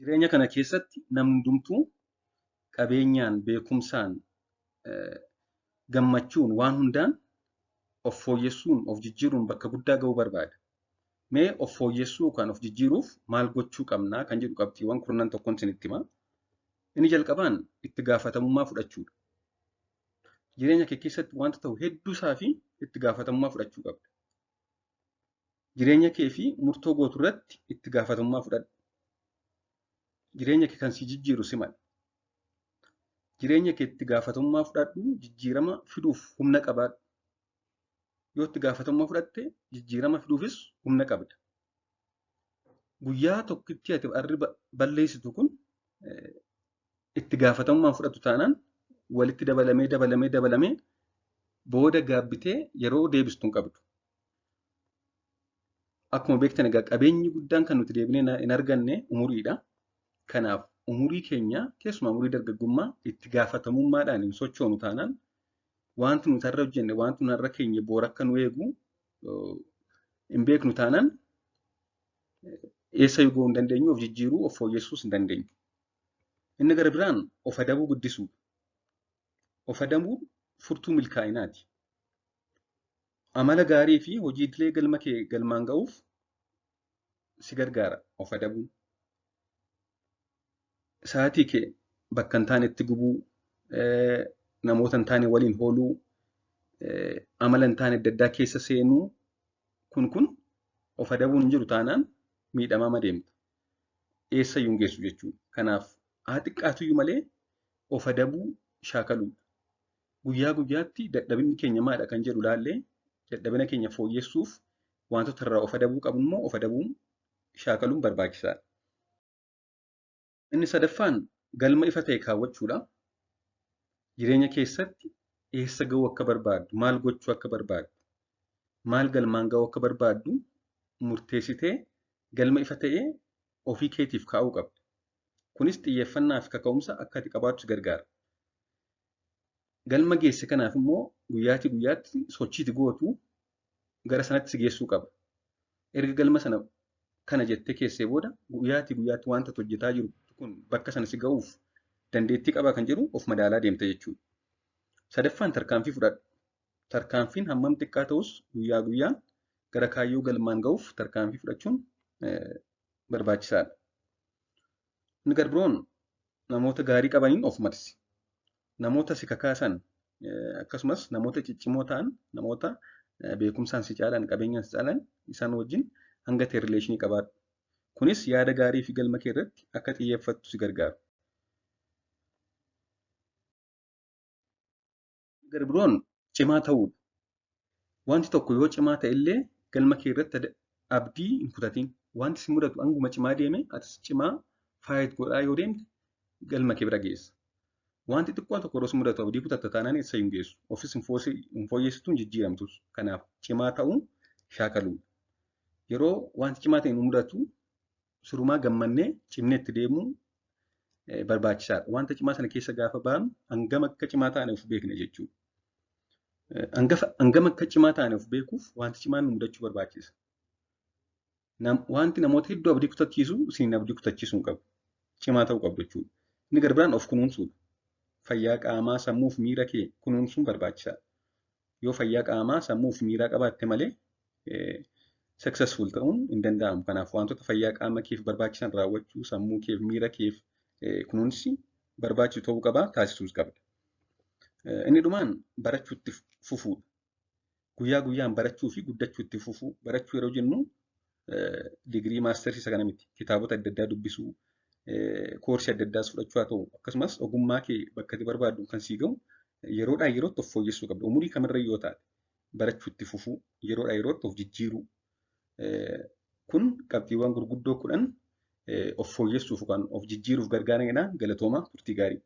Jireenya kana keessatti namni hundumtuu qabeenyaan, beekumsaan, gammachuun waan hundaan of fooyyessuun, of jijjiiruun bakka guddaa ga'uu barbaada. Mee of fooyyessuu yookaan of jijjiiruuf maal gochuu qabnaa kan jedhu qabxiiwwan kurnan tokkoon isinitti hima. Inni jalqabaan itti gaafatamummaa fudhachuudha. Jireenya kee keessatti wanta ta'u hedduusaa fi itti gaafatamummaa fudhachuu qabda. Jireenya kee fi murtoo gootu irratti itti gaafatamummaa fudhadhu. Jireenya kee kan si jijjiiru si mala. Jireenya kee itti gaafatamummaa fudhadhu, jijjiirama fiduuf humna qabaadhu. Yoo itti gaafatamummaa fudhatte jijjiirama fiduufis humna qabda. Guyyaa tokkitti ati arri balleessitu kun itti gaafatamummaan fudhattu taanaan walitti dabalamee dabalamee dabalamee booda gaabbitee yeroo deebistu hin qabdu. Akkuma beektan egaa qabeenyi guddaan kan nuti deebinee hin arganne umuriidha. Kanaaf umurii keenya keessumaa umurii dargaggummaa itti gaafatamummaadhaan hin sochoonu taanaan wanti nuti har'a hojjenne wanti nuti har'a keenye boora akka nu eegu hin beeknu taanaan eessa ga'uu hin dandeenyu, of jijjiiruu, of fooyyessuus hin dandeenyu. Inni gara biraan of adabuu guddisuudha. Of adabuun furtuu milkaa'inaati. Amala gaarii fi hojii idilee galma kee galmaan ga'uuf si gargaara of adabuun. Sa'aatii kee bakka hin taanetti gubuu, namoota hin taane waliin ooluu, amala hin taane adda addaa keessa seenuu kun of adabuun hin jiru taanaan miidhamaa deemta. Eessayyuu hin geessu jechuudha. Kanaaf haa xiqqaatuyyuu malee of adabuu shaakaluudha. Guyyaa guyyaatti dadhabinni keenya maadha kan jedhu ilaallee dadhabina keenya fooyyessuuf wantoota irraa of adabuu qabnu immoo of adabuu shaakaluun barbaachisaadha. Inni sadaffaan galma ifa ta'e kaawwachuudha. Jireenya keessatti eessa ga'uu akka barbaaddu, maal gochuu akka barbaaddu, maal galmaan ga'uu akka barbaaddu murteessitee galma ifa ta'e ofii keetiif kaa'uu qabda. Kunis xiyyeeffannaa fi kaka'umsa akka ati qabaattu si gargaara. Galma geesse kanaaf immoo guyyaatii guyyaatti sochiiti gootu gara sanatti si geessuu qaba. Erga galma sana kana jettee keessee booda guyyaatii guyyaatti wanta ati hojjetaa jiru kun bakka sana si ga'uuf dandeettii qabaa kan jedhu of madaalaa deemta jechuudha. Sadaffaan tarkaanfii fudhadhu. Tarkaanfiin hammam xiqqaa ta'us guyyaa guyyaan gara kaayyoo galmaan ga'uuf tarkaanfii fudhachuun barbaachisaadha. Inni gara biroon namoota gaarii qabaniin of marsi. Namoota si kakaasan akkasumas namoota ciccimoo ta'an, namoota beekumsaan si caalan, qabeenyaan si caalan isaan wajjin hanga ta'e rileeshinii qabaadhu. Kunis yaada gaarii fi galma kee irratti akka xiyyeeffattu si gargaara. Gara biroon cimaa ta'uudha. Wanti tokko yoo cimaa ta'e illee galma kee irratti abdii hin kutatin. Wanti si mudatu hanguma cimaa deeme atis cimaa faayit godhaa yoo deemte galma kee bira geessa. Wanti xiqqoon tokko yeroo si mudatu abdii kutatta taanaan eessa hin geessu. Ofis hin fooyyessitu, hin jijjiiramtus. Kanaaf cimaa ta'uun shaakaluudha. Yeroo wanti cimaa ta'e nu mudatu sirumaa gammannee cimnee itti deemuu barbaachisaadha. Wanta cimaa sana keessa gaafa baanu hangam akka cimaa taane of beekna jechuudha. Hangam akka cimaa taane of beekuuf wanti cimaan nu mudachuu barbaachisa. Wanti namoota hedduu abdii kutachiisu isin abdii kutachiisuu hin qabu. Cimaa ta'uu qabdu jechuudha. Inni gara biraan of kunuunsuudha. Fayyaa qaamaa, sammuu fi miira kee kunuunsuun barbaachisaadha. Yoo fayyaa qaamaa, sammuu fi miiraa qabaatte malee successful ta'uun hin danda'amu. Kanaaf wantoota fayyaa qaama keef barbaachisan raawwachuu, sammuu keef, miira keef kunuunsi barbaachisu ta'uu qaba, taasisuus qabda. Inni dhumaan barachuutti fufuudha. Guyyaa guyyaan barachuu fi guddachuutti fufuu. Barachuu yeroo jennu digirii maastersii isa kana miti. Kitaabota adda addaa dubbisuu, koorsii adda addaas fudhachuu haa ta'u akkasumas ogummaa kee bakka ati barbaaddu kan sii ga'u yeroodhaa yerootti of fooyyessuu qabda. Umurii kamirra yoo taate barachuutti fufuu, yeroodhaa yerootti of jijjiiruu. Kun qabxiiwwan gurguddoo 10 of fooyyessuuf yookaan of jijjiiruuf gargaaranidha. Galatooma, turtii gaarii.